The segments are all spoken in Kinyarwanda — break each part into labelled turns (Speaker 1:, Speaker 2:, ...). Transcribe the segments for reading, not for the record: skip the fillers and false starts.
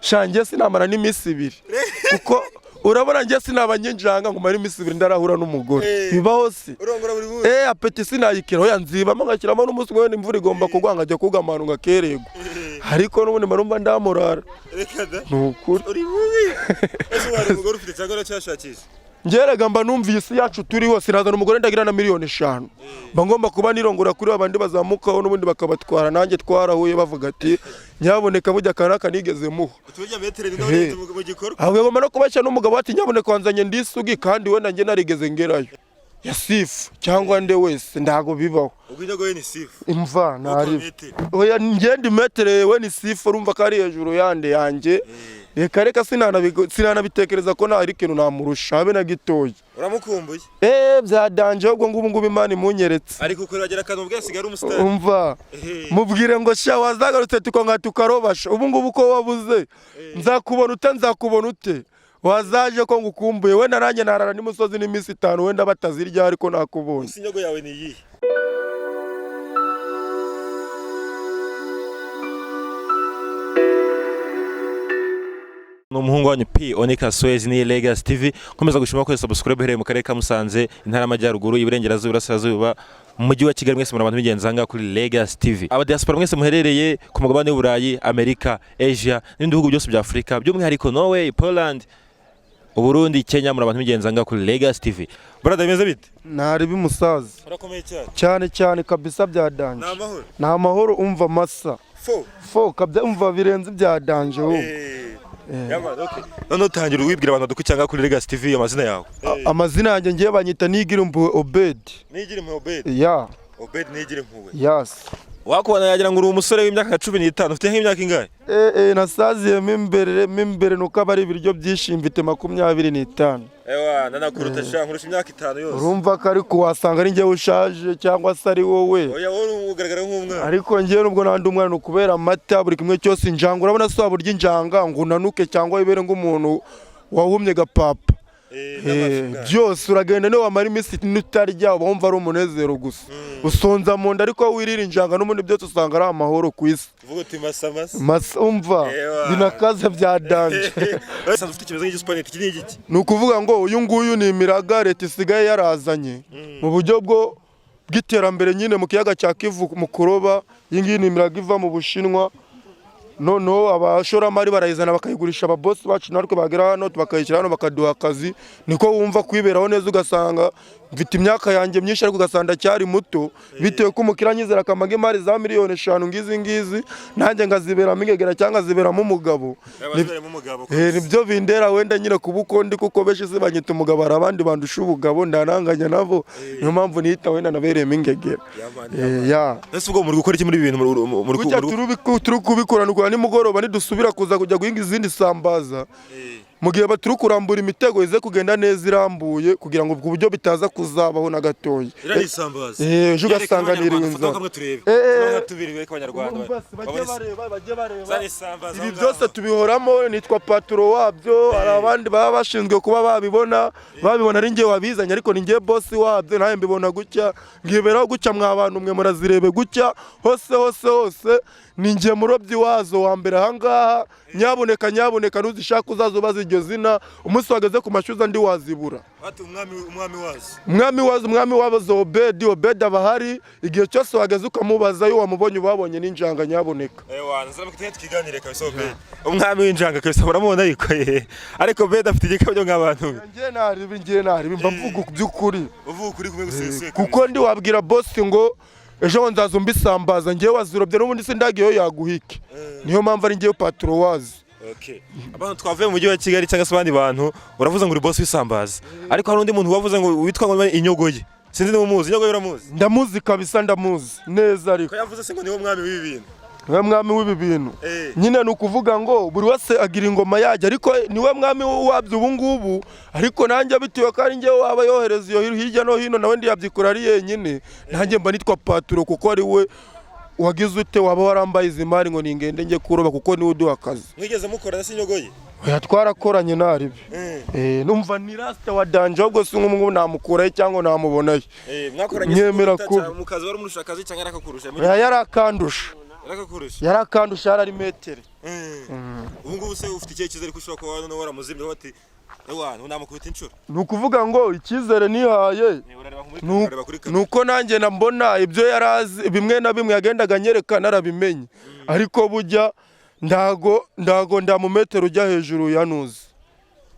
Speaker 1: Sha, njye sinamara n'iminsi 2, kuko urabona njye sinaba njanga ngo mare iminsi 2 ndarahura n'umugore. Bibaho si?
Speaker 2: Urongora buri munsi.
Speaker 1: Eh, appétit sinayikira. Oya, nzibamo ngashyiramo n'umunsi umwe, wenda imvura igomba kugwa nkajya kugama ahantu ngakererwa, ariko n'ubundi mba ndamurara.
Speaker 2: Reka da.
Speaker 1: Ni ukuri.
Speaker 2: Uri mubi. Ese wari umugore ufite cyangwa uracyashakisha?
Speaker 1: Njyeraga mba numva isi yacu turiho, sinazana umugore ndagira na miliyoni 5, mba ngomba kuba nirongora kuri babandi bazamukaho n'ubundi bakabatwara. Nanjye twarahuye bavuga ati: "Nyaboneka, burya aka n'aka nigeze muha."
Speaker 2: Uturya metero ni mu gikorwa.
Speaker 1: Ahubwo ngomba no kubeshya n'umugabo ati: "Nyaboneka, wanzanye ndisugi," kandi wenda njye narigeze ngerayo ya sifu cyangwa nde wese, ntago bibaho.
Speaker 2: Ubwo inyogoye ni sifu.
Speaker 1: Imva ntari.
Speaker 2: Metero.
Speaker 1: Oya, ngende imetero we ni sifu, urumva ko ari hejuru yande yanjye. Reka reka, sinanabitekereza ko nta ikintu namurusha habe na gitoya.
Speaker 2: Uramukumbuye?
Speaker 1: Eh, bya danger. Ahubwo ngubu ngubu Imana imunyeretse.
Speaker 2: Ariko kuragera akantu ubwo asigaye ari umusitari.
Speaker 1: Umva, mubwire ngo: "Sha, wazagarutse tukonga tukarobasha. Ubu ngubu ko wabuze, nzakubona ute? Nzakubona ute? Wazaje ko ngukumbuye." Wenda nanjye narara n'imusozi n'iminsi 5, wenda batazirya, ariko nakubonye.
Speaker 2: Gusa inyogo yawe ni iyihe? Ni umuhungu wanyu P Onika Suez ni Legacy TV. Komeza gushima ko subscribe uherereye mu karere ka Musanze, intara y'Amajyaruguru, Iburengerazuba, Iburasirazuba, mu mujyi wa Kigali. Mwese muri abantu b'ingenzi aha ngaha kuri Legacy TV. Aba diaspora mwese muherereye ku mugabane w'Uburayi, Amerika, Asia n'ibindi bihugu byose bya Afurika, by'umwihariko Norway, Poland, Uburundi, Kenya, muri abantu b'ingenzi aha ngaha kuri Legacy TV. Brother, bimeze bite?
Speaker 1: Ntari bimusaza.
Speaker 2: Urakomeye cyane.
Speaker 1: Cyane cyane kabisa, bya danger.
Speaker 2: Amahoro.
Speaker 1: Ni amahoro, umva masa.
Speaker 2: Fo.
Speaker 1: Fo kabya, umva birenze ibya danger wowe.
Speaker 2: None utangira wibwira abantu badukurikira kuri Legacy TV amazina yawe.
Speaker 1: Amazina yanjye ngiye banyita Nigira Impuhwe Obed.
Speaker 2: Nigira Impuhwe Obed.
Speaker 1: Ya.
Speaker 2: Obed Nigira Impuhwe.
Speaker 1: Yes.
Speaker 2: Wakubona yagira ngo uri umusore w'imyaka nka 15. Ufite nk'imyaka ingahe?
Speaker 1: Eh eh, nasaziyemo imbere mo imbere, nuko aba ari ibiryo byinshi. Mfite 25.
Speaker 2: Ewa, nanakuruta sha, nkurusha imyaka 5 yose.
Speaker 1: Urumva ko ariko wasanga ari njyewe ushaje cyangwa se ari wowe.
Speaker 2: Oya, wowe ugaragara nk'umwana.
Speaker 1: Ariko njyewe nubwo nandi umwana, ni ukubera amata, buri kimwe cyose injanga. Urabona se waba urya injanga ngo unanuke cyangwa wibere nk'umuntu wahumye gapapa? Byose uragenda, niyo wamara iminsi utarya uba wumva ari umunezero gusa, usonza mu nda, ariko wirira injanga n'ubundi byose usanga ari amahoro ku isi.
Speaker 2: Uvuga uti masa masa.
Speaker 1: Masa, umva.
Speaker 2: Ewa.
Speaker 1: Binakaze bya danger.
Speaker 2: Usanzwe ufite ikimeze nk'igisupaneti, iki ni igiki?
Speaker 1: Ni ukuvuga ngo uyu nguyu ni imiraga leta isigaye yarazanye mu buryo bwo bw'iterambere nyine mu kiyaga cya Kivu mu kuroba. Iyi ngiyi ni imiraga iva mu Bushinwa, noneho abashoramari barayizana bakayigurisha ababosi bacu, natwe bagera hano bakayishyira hano bakaduha akazi. Niko wumva kwiberaho neza, ugasanga mfite imyaka yanjye myinshi ariko ugasanga ndacyari muto, bitewe ko umukiriya anyizera akamaga imari za miliyoni 5 ngizi ngizi, nanjye ngaziberamo ingegera cyangwa ngaziberamo umugabo.
Speaker 2: Abaziberamo umugabo.
Speaker 1: Eh, nibyo bindera wenda nyine kuba uko ndi, kuko benshi si banyita umugabo, hari abandi bandusha ubugabo ndananganya nabo, niyo mpamvu niyita wenda nabereyemo ingegera. Eh, ya.
Speaker 2: Ese ubwo muri gukora iki muri ibi bintu muri
Speaker 1: Gutya turi kubikora ni ukubera nimugoroba nidusubira kuza kujya guhinga izindi sambaza, mu gihe baturi kurambura imitego ize kugenda neza irambuye, kugira ngo ubwo buryo bitaza kuzabaho na gatoya.
Speaker 2: Iriya ni isambaza.
Speaker 1: Eh, ejo ugasanga niriwe inzara.
Speaker 2: Kamwe turebe.
Speaker 1: Eh, eh.
Speaker 2: Tubiri bereke Abanyarwanda.
Speaker 1: Bajye bareba, bajye bareba.
Speaker 2: Zana isambaza
Speaker 1: Ibi
Speaker 2: aho
Speaker 1: byose
Speaker 2: ngaho.
Speaker 1: tubihoramo, nitwa patron wabyo. Hari abandi baba bashinzwe kuba babibona, babibona ari njye wabizanye, ariko ni njye boss wabyo. Nawe mbibona gutya, ngiberaho gutya. Mwa bantu mwe murazirebe gutya hose hose hose, ni njye murobyi wazo wa mbere ahangaha. Nyabuneka, nyabuneka, ntuzishaka uzaza ubaza iryo zina, umunsi wageze ku mashyuza ndi wazibura.
Speaker 2: Bati umwami wazo.
Speaker 1: Umwami wazo, umwami wazo Obedi. Obedi aba ahari igihe cyose wageze ukamubaza, iyo wamubonye uba wabonye n'injanga, nyabuneka.
Speaker 2: Ewa, nzara mukitenge tukiganire kabisa. Obed. Umwami w'injanga kabisa, muramubona ariko ariko Obed afite igikabyo nk'abantu.
Speaker 1: Njye naribi, njye naribi, mba mvuga by'ukuri.
Speaker 2: Uvuga ukuri kumwe gusesuye.
Speaker 1: Kuko ndi wabwira bosi ngo ejo nzaza umbisambaza, njyewe wazirobye n'ubundi sindagiyeyo yaguhike, niyo mpamvu ari njyewe patron wazo.
Speaker 2: Okay. Abantu twavuye mu mujyi wa Kigali cyangwa se abandi bantu, uravuze ngo uri boss w'isambaza. Ariko hari undi muntu wavuze ngo witwa ngo Inyogoye. Sinzi niba umuzi, Inyogoye uramuzi?
Speaker 1: Ndamuzi kabisa, ndamuzi neza ariko.
Speaker 2: Ko yavuze se ngo niwe mwami w'ibi bintu?
Speaker 1: Niwe mwami w'ibi bintu.
Speaker 2: Eh.
Speaker 1: Nyine ni ukuvuga ngo buri wese agira ingoma yajya, ariko niwe mwami wabyo ubu ngubu. Ariko nanjye bitewe ko ari njyewe waba yohereza iyo hirya no hino, nawe ndiyabyikora ari yenyine, nanjye mba nitwa patron, kuko ari we wagize ute waba warambaye izi mari ngo ningende njye kuroba, kuko niwe uduha akazi.
Speaker 2: Mwigeze mukorana se Inyogoye?
Speaker 1: Oya, twarakoranye naribi.
Speaker 2: Eh.
Speaker 1: Eh, numva ni rasta wa danger, ahubwo si nk'ubu namukurahe cyangwa namubonahe?
Speaker 2: Eh, mwakoranye
Speaker 1: Nyemera
Speaker 2: se
Speaker 1: kuba.
Speaker 2: mu kazi, wari umurusha akazi cyangwa yarakakurusha?
Speaker 1: Oya, yarakandusha.
Speaker 2: Yarakakurusha.
Speaker 1: Yarakandusha, yarari metero.
Speaker 2: Ubu ngubu se ufite ikihe cyizere ko ushobora kuba noneho waramuzimye ati ewa namukubita inshuro?
Speaker 1: Ni ukuvuga ngo icyizere nihaye
Speaker 2: Urareba nko muri urareba kuri
Speaker 1: ni uko nanjye mbona ibyo yari azi bimwe na bimwe yagendaga anyereka narabimenye, ariko bujya ndago ndamumetero ujya hejuru ya nuzi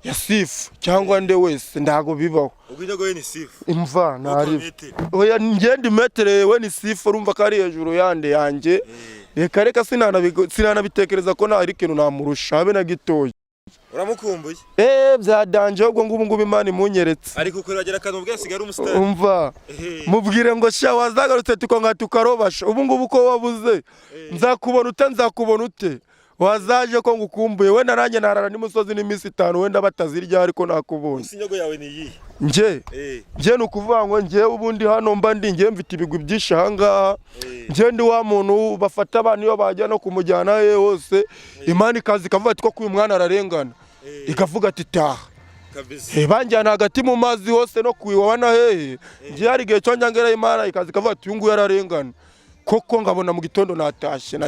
Speaker 1: ya Sifu cyangwa nde wese, ndago bibaho.
Speaker 2: Ubwo inyago ye ni Sifu?
Speaker 1: Imva ntari.
Speaker 2: Metero.
Speaker 1: Oya, ngenda imetero yewe ni Sifu, urumva ko ari hejuru yande yanjye. Reka reka, sinanabitekereza ko nta ikintu namurusha habe na gitoya.
Speaker 2: Uramukumbuye?
Speaker 1: Eh, byadanje ahubwo ngubu ngubu Imana imunyeretse.
Speaker 2: Ariko kuragera akantu ubwe asigaye ari umusitari.
Speaker 1: Umva, mubwire ngo sha wazagarutse tukonga tukarobasha. Ubu ngubu ko wabuze, nzakubona ute? Nzakubona ute? Wazaje ko ngukumbuye? Wenda nanjye narara n'imusozi n'iminsi 5 wenda batazirya, ariko nakubonye.
Speaker 2: Gusa inyago yawe ni iyihe?
Speaker 1: Njye njye ni ukuvuga ngo njye ubundi hano mba ndi, njye mfite ibigwi byinshi ahangaha. Njye ndi wa muntu bafata abantu iyo bajya no kumujyana he hose, Imana ikaza ikavuga ati koko uyu mwana ararengana, ikavuga ati taha.
Speaker 2: Kabisa.
Speaker 1: Banjyana hagati mu mazi hose no ku iwawa na hehe. Njye hari igihe cyo njya Imana ikaza ikavuga ati uyu nguyu ararengana koko, ngabona mu gitondo natashye,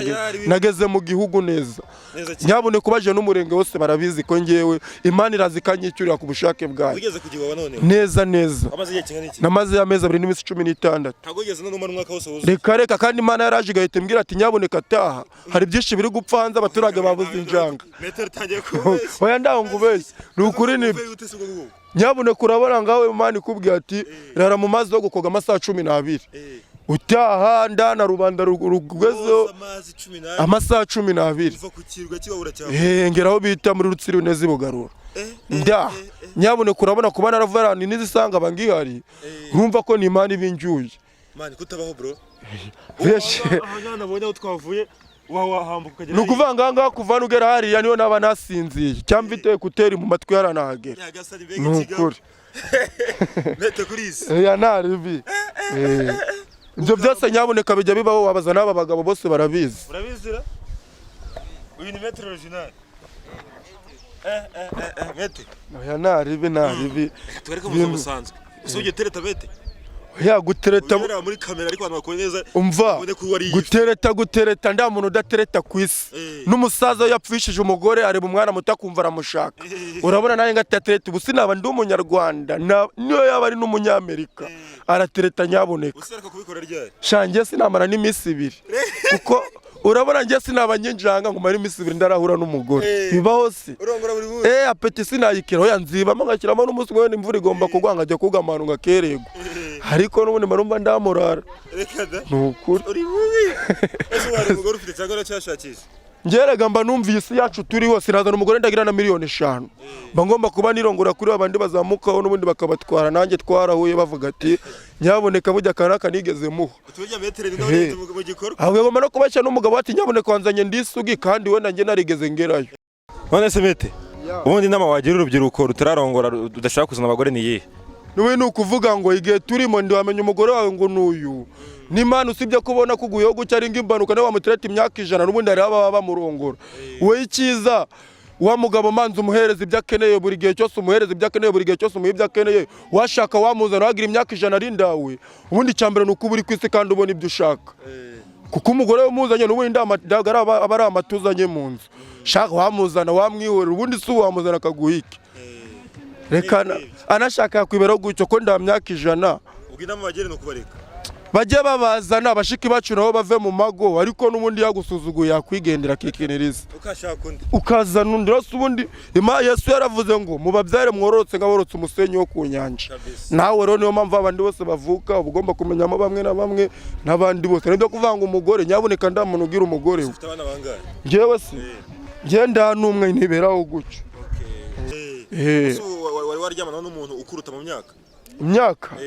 Speaker 1: nageze mu gihugu neza.
Speaker 2: Neza cyane.
Speaker 1: Nyabune kubaje n'umurenge wose barabizi ko ngewe Imana iraza ikanyicyurira ku bushake bwayo.
Speaker 2: Wigeze kujya iwawa noneho?
Speaker 1: Neza neza.
Speaker 2: Wamaze igihe kingana iki?
Speaker 1: Namaze amezi 2 n'iminsi 16.
Speaker 2: Ntabwo wigeze none umara umwaka wose wuzuye?
Speaker 1: Reka reka, kandi Imana yaraje igahita imbwira ati nyabuneka taha, hari byinshi biri gupfa hanze, abaturage babuze injanga.
Speaker 2: Metero utangiye kubeshya.
Speaker 1: Oya, ndaho ngubeshye, ni ukuri ni
Speaker 2: Uvuye ute se ubwo ngubwo?
Speaker 1: Nyabuneka urabona ngawe Imana ikubwiye ati rara mu mazi yo gukoga amasaha 12, utaha ndana rubanda rugezeho.
Speaker 2: Woza amazi 12?
Speaker 1: Amasaha 12.
Speaker 2: Uva ku kirwa cy'iwabura cyawe?
Speaker 1: Ngera aho bita muri Rutsiro neza ibugarura nda. Nyabuneka urabona kuba naravuye ahantu n'izisanga bangihari, urumva ko ni Imana ibinjuye.
Speaker 2: Man, kutabaho bro.
Speaker 1: Benshi.
Speaker 2: Aha nabonye aho twavuye wahambuka ukagera.
Speaker 1: Ni ukuvuga ngaha ngaha kuva hano ugera hariya niyo naba nasinziye cyangwa mfite écouteurs mu matwi yaranahagera.
Speaker 2: Nyagasani, mbega
Speaker 1: Ni
Speaker 2: ikigambo.
Speaker 1: ukuri.
Speaker 2: Mete kuri isi.
Speaker 1: Ya ntaribi. Ibyo byose nyabuneka bijya bibaho, wabaza n'aba bagabo bose barabizi.
Speaker 2: Urabizira uyu ni metero original, mete.
Speaker 1: Oya, ntaribi ntaribi.
Speaker 2: Tugareke mu buzima busanzwe. Ese ujye tereta mete?
Speaker 1: Ya, gutereta.
Speaker 2: Ugerera muri kamera ariko abantu bakubone neza.
Speaker 1: Umva.
Speaker 2: Ubone ko wariye.
Speaker 1: Gutereta, gutereta, nda muntu udatereta ku isi. N'umusaza iyo yapfishije umugore areba umwana muto akumva aramushaka. Urabona nawe ngo atatereta, ubu sinaba ndi umunyarwanda. Niyo yaba ari n'umunyamerika aratereta nyabuneka.
Speaker 2: Usereka kubikora ryari?
Speaker 1: Shangiye sinamara n'iminsi 2, kuko urabona njye sinaba nyinjanga ngo mare iminsi 2 ndarahura n'umugore. Bibaho se?
Speaker 2: Urongora buri munsi.
Speaker 1: Eh, appétit sinayikira. Oya, nzibamo ngashyiramo n'umunsi umwe, wenda imvura igomba kugwa nkajya kugama ahantu ngakererwa, ariko n'ubundi marumva ndamurara.
Speaker 2: Reka da.
Speaker 1: Ni ukuri.
Speaker 2: Uri mubi. Ese wari umugore ufite cyangwa uracyashakisha?
Speaker 1: Njyeraga mba numva iyi si yacu turiho, sinazana umugore ndagira na miliyoni 5, mba ngomba kuba nirongora kuri babandi bazamukaho n'ubundi bakabatwara. Nanjye twarahuye bavuga ati nyaboneka burya aka n'aka nigeze muha.
Speaker 2: Uturya metero ni nawe mu gikorwa.
Speaker 1: Ahubwo ngomba no kubashya n'umugabo ati nyaboneka wanzanye ndisugi, kandi wenda njye narigeze ngerayo.
Speaker 2: None se mete, ubundi inama wagira urubyiruko rutararongora rudashaka kuzana abagore ni iyihe?
Speaker 1: N'ubu ni ukuvuga ngo igihe turimo ntiwamenya umugore wawe ngo n'uyu n'Imana, usibye kubona ko uguyeho gutya ari nk'impanuka, niba wamutereta imyaka 100 n'ubundi hariho ababa bamurongora. Wowe icyiza wa mugabo manza umuhereza ibyo akeneye buri gihe cyose, umuhereza ibyo akeneye buri gihe cyose, umuha ibyo akeneye. Washaka wamuzana wagira imyaka 100 ari ndawe. Ubundi icya mbere ni uko uba uri ku isi kandi ubona ibyo ushaka, kuko umugore umuzanye n'ubundi ntabwo aba ari amata uzanye mu nzu. Shaka wamuzana wamwihorera, ubundi si wamuzana akaguha iki? Reka anashaka yakwiberaho gutyo ko nda myaka 100.
Speaker 2: Ubwo inama bagira ni ukubareka?
Speaker 1: Bajye babazana bashiki bacu nabo bave mu mago, ariko n'ubundi yagusuzuguye yakwigendera akikiniriza.
Speaker 2: Ukashaka undi.
Speaker 1: Ukazana undi rero. Ubundi Yesu yaravuze ngo mubabyare mwororotse nk'aborotse umusenyi wo ku nyanja.
Speaker 2: Kabisa.
Speaker 1: Nawe rero niyo mpamvu abandi bose bavuka uba ugomba kumenyamo bamwe na bamwe n'abandi bose. Nibyo kuvanga umugore, nyabuneka nda muntu ugira umugore we.
Speaker 2: Ufite abana bangahe?
Speaker 1: Njyewe se njye nda n'umwe, ntiberaho gutyo.
Speaker 2: Ese ubu wari waryamana n'umuntu ukuruta mu myaka?
Speaker 1: Imyaka?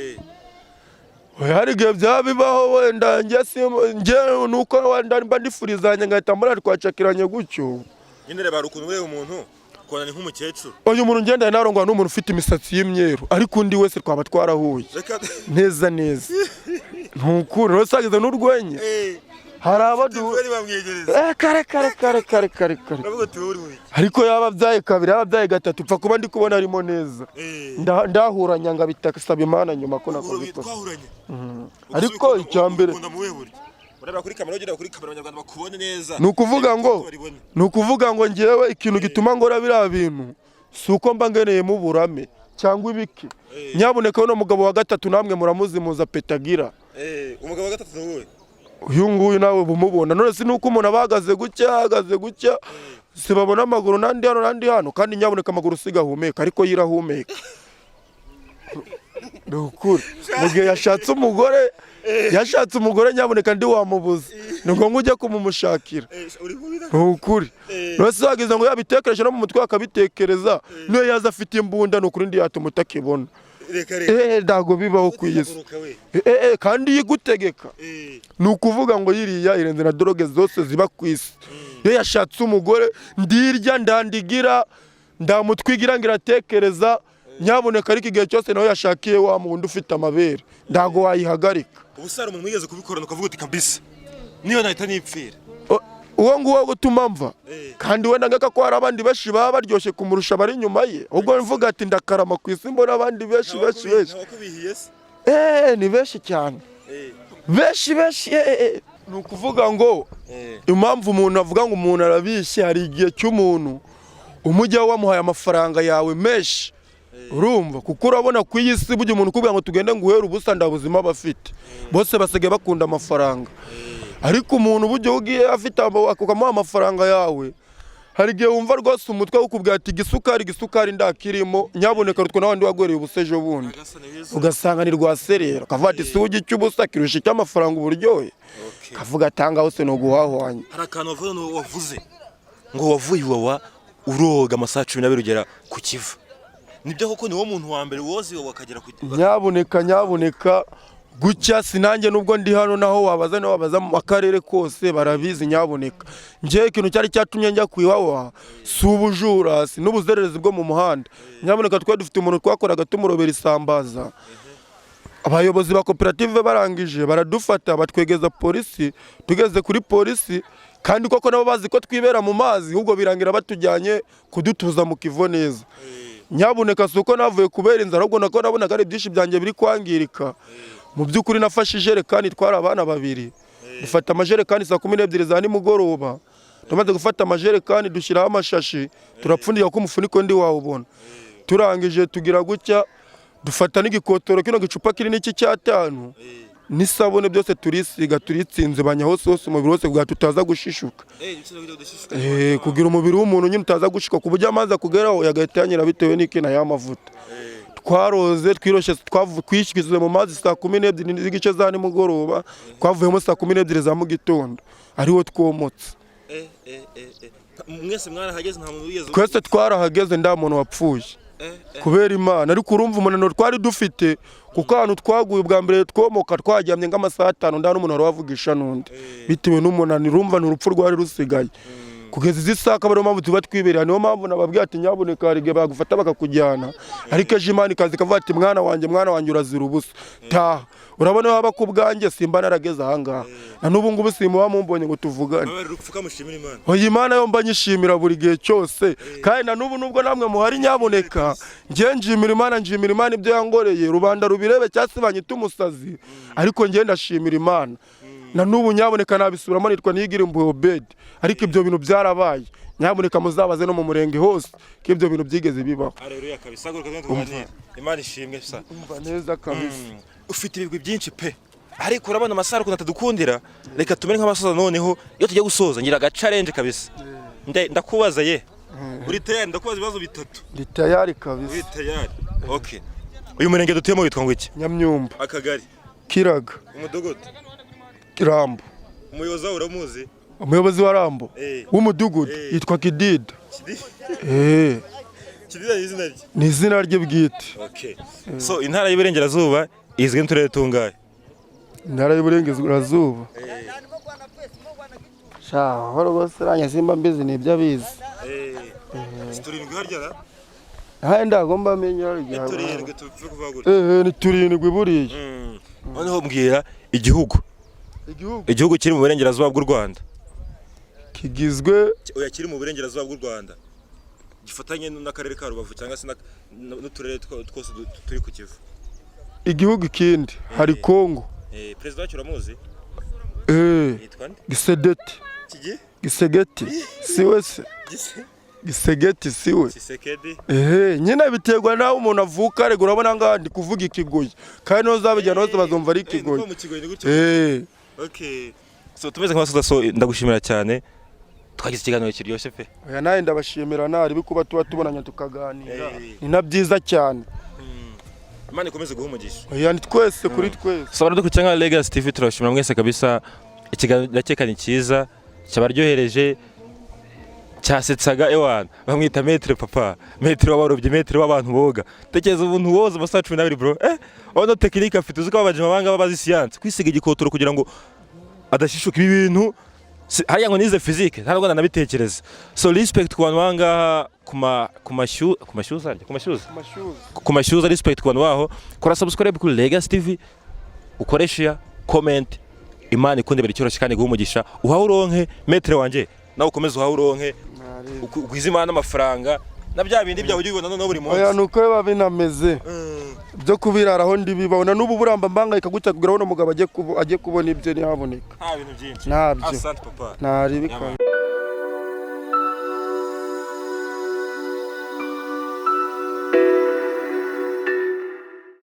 Speaker 1: Oya, hari igihe byaba bibaho wenda njye njye nuko wenda mba ndifurizanye ngahita mbona twacakiranye gutyo.
Speaker 2: Nyine reba, hari ukuntu ureba umuntu ukabona ni nk'umukecuru.
Speaker 1: Uyu muntu ngenda narongwa n'umuntu ufite imisatsi y'imyeru, ariko undi wese twaba twarahuye.
Speaker 2: Reka.
Speaker 1: Neza neza, ntukure rero sagize n'urwenya. Hari abo du
Speaker 2: Ufite bamwegereza.
Speaker 1: Kare kare kare kare kare kare.
Speaker 2: Uravuga uti wowe uri mu biki?
Speaker 1: Ariko yaba abyaye kabiri, yaba abyaye gatatu, upfa kuba ndi kubona arimo neza. Ndahuranya ngabitasaba Imana nyuma ko nakoze ikosa.
Speaker 2: Twahuranye.
Speaker 1: Ariko icya mbere
Speaker 2: Ukunda mu buhe buryo? Ureba kuri kamera, ugera kuri kamera abanyarwanda bakubone neza.
Speaker 1: Ni ukuvuga ngo
Speaker 2: Baribone.
Speaker 1: Ni ukuvuga ngo ngewe ikintu gituma ngora biriya bintu si uko mba ngeneyemo uburame cyangwa ibiki. Nyabuneka, uno mugabo wa gatatu namwe muramuzimuza petagira.
Speaker 2: Umugabo wa gatatu ni wowe.
Speaker 1: Uyu nguyu nawe bumubona none si nuko umuntu aba ahagaze gutya, ahagaze gutya, si babona amaguru n'andi hano n'andi hano. Kandi nyabuneka, amaguru si gahumeka, ariko yo irahumeka. Ni ukuri, mu gihe yashatse umugore, yashatse umugore, nyabuneka, ndi wamubuza, ni ngombwa ujye kumumushakira.
Speaker 2: Uri kubira.
Speaker 1: Ni ukuri, none se wagize ngo yabitekereje no mu mutwe akabitekereza, niyo yaza afite imbunda, ni ukuri ndi yatuma utakibona.
Speaker 2: Reka reka.
Speaker 1: Ntabwo bibaho ku isi.
Speaker 2: Haguruka we.
Speaker 1: Kandi yigutegeka. Ni ukuvuga ngo yiriya irenze na drogue zose ziba ku isi. Iyo yashatse umugore, ndirya ndandigira, ndamutwigira ngo iratekereza, nyabuneka. Ariko igihe cyose nawe yashakiye wa wundi ufite amabere, ntabwo wayihagarika.
Speaker 2: Ubu se hari umuntu wigeze kubikorana ukavuga uti kabisa niyo nahita nipfira?
Speaker 1: Uwo nguwo gutuma mva kandi wenda ngaka ko hari abandi benshi baba baryoshye kumurusha bari inyuma ye, ubwo mvuga ati ndakarama ku isi, mbona abandi benshi benshi benshi.
Speaker 2: Ntawakubihiye se?
Speaker 1: Ni benshi cyane, benshi benshi. Ni ukuvuga ngo impamvu umuntu avuga ngo umuntu arabishye, hari igihe cy'umuntu umujyaho wamuhaye amafaranga yawe menshi, urumva, kuko urabona ku iyi si burya umuntu ukubwira ngo tugende ngo uhere ubusa, nda buzima aba afite. Bose basigaye bakunda amafaranga, ariko umuntu burya ugiye afite ukamuha amafaranga yawe, hari igihe wumva rwose umutwe ukubwira ati igisukari, igisukari ndakirimo, nyabuneka, rutwe n'abandi wagwereye ubusa ejo bundi, ugasanga ni rwaserera, ukavuga ati si ujya icy'ubusa kirusha icy'amafaranga uburyohe, kavuga atanga hose ni uguhahwanya.
Speaker 2: Hari akantu wavuze ngo wavuye iwawa uroga amasaha 12 ugera ku Kivu, nibyo koko? Ni wo muntu wa mbere woze iwawa akagera ku
Speaker 1: Nyabuneka, nyabuneka, gutya sinanjye nubwo ndi hano, naho wabaza, naho wabaza mu akarere kose barabizi. Nyabuneka, njyewe ikintu cyari cyatumye njya ku Iwawa si ubujura, si n'ubuzererezi bwo mu muhanda. Nyabuneka, twari dufite umuntu twakoraga tumurobera isambaza. Abayobozi ba koperative barangije baradufata, batwegeza polisi. Tugeze kuri polisi, kandi koko nabo bazi ko twibera mu mazi, ahubwo birangira batujyanye kudutuza mu Kivo neza. Nyabuneka, si uko navuye kubera inzara, ahubwo nako nabonaga ari byinshi byanjye biri kwangirika. Mu by'ukuri nafashe ijerekani, itwara abana babiri, dufata amajerekani saa 12 za nimugoroba. Tumaze gufata amajerekani, dushyiraho amashashi, turapfundika ko umufuniko ndi wawubona. Turangije tugira gutya, dufata n'igikotoro, kino gicupa kinini cy'icyatanu, n'isabune, byose turisiga, turitsinzibanya hose hose, umubiri wose, kugira tutaza gushishuka. Kugira umubiri w'umuntu nyine utaza gushishuka, ku buryo amazi akugeraho yagahita yanyura bitewe n'ikina y'amavuta. Twaroze, twiroshye, twishyize mu mazi saa 12 n'igice za nimugoroba, twavuyemo saa 12 za mu gitondo, ariwo twomotse.
Speaker 2: Mwese mwarahageze, nta muntu wigeze?
Speaker 1: Twese twarahageze, nta muntu wapfuye kubera Imana. Ariko urumva umunaniro twari dufite, kuko ahantu twaguye ubwa mbere twomoka, twaryamye nk'amasaha 5, nta n'umuntu wari wavugisha n'undi bitewe n'umunaniro. Urumva ni urupfu rwari rusigaye kugeza izi saha, akaba ariyo mpamvu tuba twibereye. Niyo mpamvu nababwiye ati nyabuneka, hari igihe bagufata bakakujyana, ariko ejo Imana ikaza ikavuga ati mwana wanjye, mwana wanjye, urazira ubusa, taha. Urabona haba ku bwanjye simba narageze ahangaha, na n'ubu ngubu simuba mumbonye ngo tuvugane.
Speaker 2: Babarira upfuka mushimira Imana.
Speaker 1: Oya, Imana yo mba nyishimira buri gihe cyose, kandi na n'ubu nubwo namwe muhari, nyabuneka, njye nshimira Imana, nshimira Imana ibyo yangoreye, rubanda rubirebe cyangwa se banyita umusazi, ariko njye ndashimira Imana na n'ubu. Nyabuneka, nabisubiramo, nitwa Niyigira Impuhwe Obedi, ariko ibyo bintu byarabaye. Nyabuneka, muzabaze no mu murenge hose ko ibyo bintu byigeze bibaho.
Speaker 2: Haleluya kabisa, haguruka tugende tuganire. Imana ishimwe sa.
Speaker 1: Umva neza kabisa.
Speaker 2: Ufite ibigwi byinshi pe, ariko urabona amasaha ukuntu atadukundira, reka tumere nk'abasoza. Noneho iyo tugiye gusoza ngira aga challenge kabisa. Ndakubaza ye, uri tayari? Ndakubaza ibibazo bitatu.
Speaker 1: Ndi tayari kabisa.
Speaker 2: Uri tayari? Okay, uyu murenge dutuyemo witwa ngo iki?
Speaker 1: Nyamyumba.
Speaker 2: Akagari?
Speaker 1: Kiraga.
Speaker 2: Umudugudu?
Speaker 1: Rambo.
Speaker 2: Umuyobozi wawe uramuzi?
Speaker 1: Umuyobozi wa Rambo w'umudugudu yitwa Kidida.
Speaker 2: Kidida ni izina rye?
Speaker 1: Ni izina rye bwite.
Speaker 2: Okay, so intara y'Iburengerazuba izwi n'uturere tungahe?
Speaker 1: Intara y'Iburengerazuba, sha rwose ranya simba mbizi, ni ibyo abizi.
Speaker 2: Turindwi harya ra?
Speaker 1: Ntahe ndagomba menya.
Speaker 2: Ni turindwi, tupfe kuvuga gutya.
Speaker 1: Ni turindwi buriya.
Speaker 2: Noneho mbwira igihugu.
Speaker 1: Igihugu?
Speaker 2: Igihugu kiri mu burengerazuba bw'u Rwanda.
Speaker 1: Kigizwe
Speaker 2: Oya, kiri mu burengerazuba bw'u Rwanda gifatanye n'akarere ka Rubavu cyangwa se n'uturere twose turi ku Kivu.
Speaker 1: Igihugu ikindi hari Kongo.
Speaker 2: Perezida wacu uramuzi?
Speaker 1: Eh,
Speaker 2: Yitwa nde?
Speaker 1: Gisedeti.
Speaker 2: Kigi?
Speaker 1: Gisegeti siwe se?
Speaker 2: Gise?
Speaker 1: Gisegeti siwe?
Speaker 2: Kisekedi.
Speaker 1: Ehe, nyine biterwa naho umuntu avuka. Rega urabona ngaha ndi kuvuga Ikigoyi, kandi n'uzabijyana hose bazumva ari Ikigoyi.
Speaker 2: Mu Kigoyi ni gutyo.
Speaker 1: Eh.
Speaker 2: Okay. So tumeze nk'abasoza, so ndagushimira cyane. Twagize ikiganiro kiryoshye pe.
Speaker 1: Oya, nawe ndabashimira, ntari kuba tuba tubonanye tukaganira.
Speaker 2: Eh.
Speaker 1: Ni na byiza cyane.
Speaker 2: Imana ikomeze guha umugisha.
Speaker 1: Oya, ni twese, kuri twese.
Speaker 2: So baradukurikira nka Legacy TV, turabashimira mwese kabisa. Ikiganiro ndakeka ni cyiza, cyabaryohereje, cyasetsaga. Ewana, bamwita Maître Papa, maître w'abarobyi, maître w'abantu boga. Tekereza ubuntu woza amasaha 12, bro. Urabona technique afite, uzi ko abajama banga bazi siyanse, kwisiga igikotoro kugira ngo adashishuka. Ibi bintu hariya ngo nize physique, ntabwo ndanabitekereza. So respect ku bantu bangaha ku mashyuza harya? Ku mashyuza.
Speaker 1: Amashyuza.
Speaker 2: Ku mashyuza, respect ku bantu baho. Kora subscribe kuri Legacy TV, ukore share, comment. Imana ikunde buri cyoroshye kandi iguhe umugisha, uhawe uronke, maître wanjye. Nawe ukomeze uhawe uronke, ugwize Imana n'amafaranga na bya bindi byawe ujye ubibona noneho buri
Speaker 1: Oya,
Speaker 2: munsi.
Speaker 1: ni uko biba binameze byo kubiraraho ndibibabona n'ubu buramba mbangayika gutya kugira ngo uno mugabo ajye kubona ibyo ntihaboneka.
Speaker 2: Nta bintu byinshi.
Speaker 1: Ntabyo.
Speaker 2: Asante, papa.
Speaker 1: Ntari bikaba.